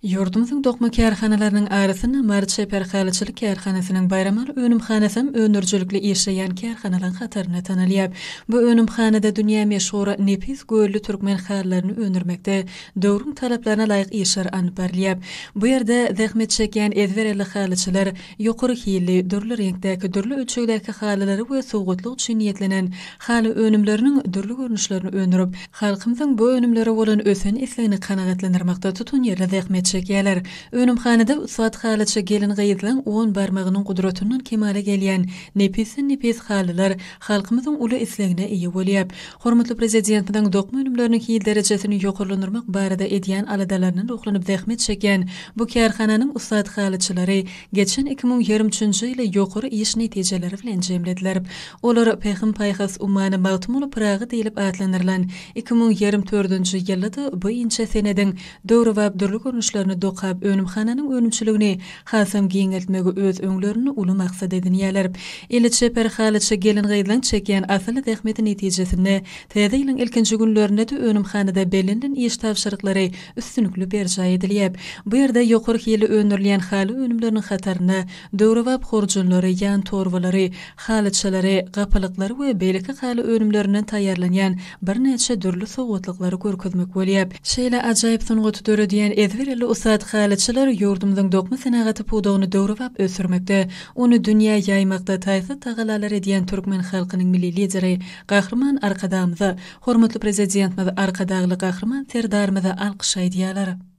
Ýurdumyzyň dokma kärhanalarynyň arasynda Mary çeper halyçylyk kärhanasynyň Baýramaly önümhanasam öndürijilikli işleýän kärhanalaryň hatarynda tanalýar. Bu önümhanada dünýä meşhur nepis gölli türkmen halylaryny öndürmekde döwrüň talaplaryna laýyk işler alnyp barylýar. Bu ýerde zähmet çekýän ezber elli halyçylar ýokary hilli, dürli reňkdäki, dürli ölçegdäki halylary we sowgatlyk üçin niýetlenen haly önümleriniň dürli görnüşlerini öndürip, Halkymyzyň bu önümlere bolan ösen islegini kanagatlandyrmakda tutanýerli zähmet çekýärler. Önümhanada ussat halyçy gelin-gyzlaň on barmagynyň gudratyndan kemala gelýän nepisden-nepis halylar halkymyzyň uly islegine eýe bolýar. Hormatly Prezidentimiziň dokma önümleriniň hil derejesini ýokarlandyrmak barada edýän aladalaryndan ruhlanyp zähmet çekýän bu kärhananyň ussat halyçylary geçen 2023-nji ýyly ýokary iş netijeleri bilen jemlediler. Olar Pähim-paýhas ummany Magtymguly Pyragy diýlip atlandyrylan 2024-nji ýylda-da bu inçe senediň döwrebap dürli görnüşlerini dokap, önümhananyň önümçiligini hasam giňeltmegi öz öňlerinde uly maksat edinýärler. Eli çeper halyçy gelin-gyzlaň çekýän asylly zähmeti netijesinde täze ýylyň ilkinji günlerinde-de önümhanada bellenilen iş tabşyryklary üstünlikli berjaý edilýär. Bu ýerde ýokary hilli öndürilýän haly önümleriniň hatarynda döwrebap horjunlary, ýan torbalary, halyçalary, gapylyklary we beýleki haly önümlerinden taýýarlanýan birnäçe dürli sowgatlyklary görkezmek bolýar. Şeýle ajaýyp sungaty döredýän ezber elli ussat halyçylar ýurdumyzyň dokma senagaty pudagyny döwrebap ösdürmekde, ony dünýä ýaýmakda taýsyz tagallalar edýän türkmen halkynyň Milli Lideri Gahryman Arkadagymyza, hormatly Prezidentimiz Arkadagly Gahryman Serdarymyza alkyş aýdýarlar.